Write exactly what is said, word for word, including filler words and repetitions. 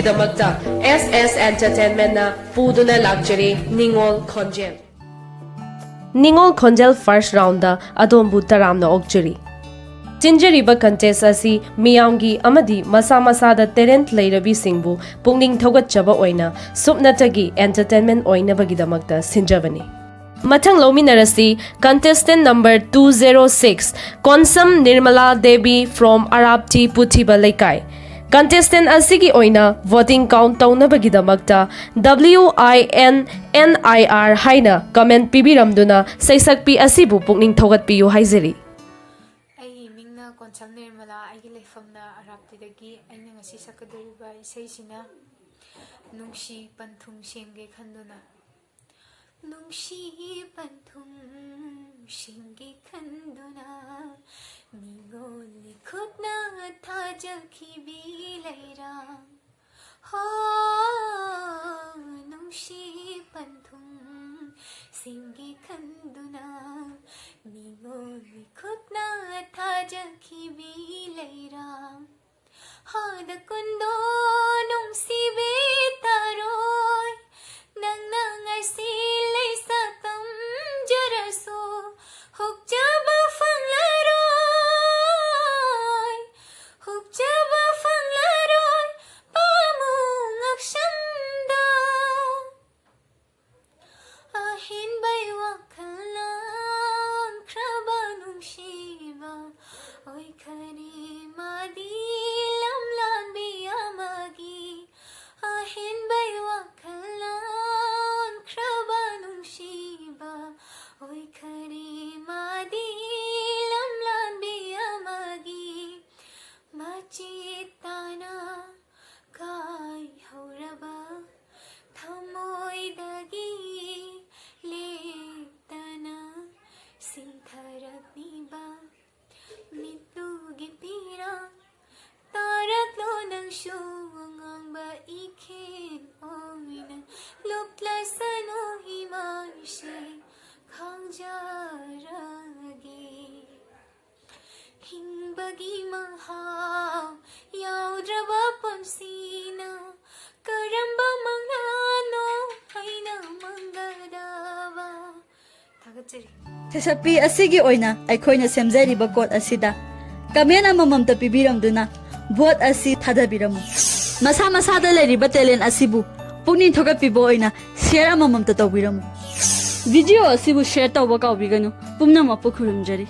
ꯗꯃꯛꯇ ꯑꯦꯁ ꯑꯦꯁ ꯑꯦꯟꯇꯔꯇꯦꯟꯃꯦꯟꯅ ꯄꯨꯗꯨꯅ ꯂꯥꯛꯆꯔꯤ ꯅꯤꯉꯣꯜ ꯈꯣꯟꯖꯦꯜ꯫ ꯅꯤꯉꯣꯜ ꯈꯣꯟꯖꯦꯜ ꯐꯥꯔꯁ ꯔꯥꯎꯟꯗ ꯑꯗꯣꯝꯕꯨ ꯇꯔꯥꯝꯅ ꯑꯣꯛꯆꯔꯤ꯫ ꯆꯤꯟꯖꯔꯤꯕ ꯀꯟꯇꯦꯁ ꯑꯁꯤ ꯃꯤꯌꯥꯝꯒꯤ ꯑꯃꯗꯤ ꯃꯁꯥ ꯃꯁꯥꯗ ꯇꯦꯂꯦꯟꯠ ꯂꯩꯔꯕꯤꯁꯤꯡꯕꯨ ꯄꯨꯛꯅꯤꯡ ꯊꯧꯒꯠꯆꯕ ꯑꯣꯏꯅ ꯁꯨꯞꯅꯇꯒꯤ ꯑꯦꯟꯇꯔꯇꯦꯟꯃꯦꯟ ꯑꯣꯏꯅꯕꯒꯤꯗꯃꯛꯇ ꯁꯤꯟꯖꯕꯅꯤ꯫ ꯃꯊꯪ ꯂꯧꯃꯤꯟꯅꯔꯁꯤ contestant number two zero six, Konsam Nirmala Devi from ꯑꯔꯥꯞꯇꯤ ꯄꯨꯊꯤꯕ ꯂꯩꯀꯥꯏ꯫ Contestant ꯑꯁꯤꯒꯤ ꯑꯣꯏꯅ voting count ꯇꯧꯅꯕꯒꯤꯗꯃꯛꯇ W I N N I R ꯍꯥꯏꯅ comment ꯄꯤꯕꯤꯔꯝꯗꯨꯅ ꯁꯩꯁꯛꯄꯤ ꯑꯁꯤꯕꯨ ꯄꯨꯛꯅꯤꯡ ꯊꯧꯒꯠꯄꯤꯌꯨ ꯍꯥꯏꯖꯔꯤ꯫ ꯑꯩꯒꯤ ꯃꯤꯡꯅ ꯀꯣꯟꯁꯝ ꯅꯤꯔꯃꯂꯥ, ꯑꯩꯒꯤ ꯂꯩꯐꯝꯅ ꯑꯔꯥꯞꯇꯤꯗꯒꯤ꯫ ꯑꯩꯅ ꯉꯁꯤ ꯁꯛꯀꯗꯧꯔꯤꯕ ꯏꯁꯩꯁꯤꯅ ꯅꯨꯡꯁꯤ ꯄꯟꯊꯨꯡ ꯁꯦꯝꯒꯦ ꯈꯟꯗꯨꯅ꯫ ꯅꯨꯡꯁꯤ ꯄꯟꯊꯨꯡ ꯁꯦꯝꯒꯦ ꯈꯟꯗꯨꯅ ꯃꯤꯉꯣꯟꯒꯤ ꯈꯨꯠꯅ ꯊꯥꯖꯈꯤꯕꯤ ꯂꯩꯔꯥꯡ꯫ ꯍꯣ, ꯅꯨꯡꯁꯤ ꯄꯟꯊꯨꯡ ꯁꯦꯝꯒꯦ ꯈꯟꯗꯨꯅ ꯃꯤꯉꯣꯟꯒꯤ ꯈꯨꯠꯅ ꯊꯥꯖꯈꯤꯕꯤ ꯂꯩꯔꯥꯡ꯫ ꯍꯥꯗ ꯀꯨꯟꯗꯣ ꯅꯨꯡꯁꯤꯕꯤ ꯇꯥꯔꯣꯏ, ꯅꯪꯅ ꯉꯁꯤ ꯂꯩꯁꯥ ꯇꯝꯖꯔꯁꯨ ꯍꯨꯛꯆꯕ ꯐꯪꯂꯔꯣꯏ, ꯍꯨꯛꯆꯕ ꯐꯪꯂꯔꯣꯏ ꯄꯥꯃꯨ ꯉꯛꯁꯝꯗ꯫ ꯑꯍꯦꯟꯕꯩ ꯋꯥꯈꯜꯅ ꯑꯣꯟꯈ꯭ꯔꯕ ꯅꯨꯡꯁꯤꯕ ꯑꯣꯏꯈꯔꯦ ꯃꯥꯗꯤ ꯂꯝꯂꯥꯟꯕꯤ ꯑꯃꯒꯤ꯫ ꯁꯩꯁꯛꯄꯤ ꯑꯁꯤꯒꯤ ꯑꯣꯏꯅ ꯑꯩꯈꯣꯏꯅ ꯁꯦꯝꯖꯔꯤꯕ ꯀꯣꯠ ꯑꯁꯤꯗ ꯀꯃꯦꯟ ꯑꯃꯃꯝꯇ ꯄꯤꯕꯤꯔꯝꯗꯨꯅ ꯚꯣꯠ ꯑꯁꯤ ꯊꯥꯗꯕꯤꯔꯝꯃꯨ꯫ ꯃꯁꯥ ꯃꯁꯥꯗ ꯂꯩꯔꯤꯕ ꯇꯦꯂꯦꯟ ꯑꯁꯤꯕꯨ ꯄꯨꯛꯅꯤꯡ ꯊꯧꯒꯠꯄꯤꯕ ꯑꯣꯏꯅ ꯁꯤꯌꯔ ꯑꯃꯃꯝꯇ ꯇꯧꯕꯤꯔꯝꯃꯨ꯫ ꯚꯤꯗꯤꯑꯣ ꯑꯁꯤꯕꯨ ꯁꯤꯌꯔ ꯇꯧꯕ ꯀꯥꯎꯕꯤꯒꯅꯨ꯫ ꯄꯨꯝꯅꯃꯛꯄꯨ ꯈꯨꯔꯨꯝꯖꯔꯤ꯫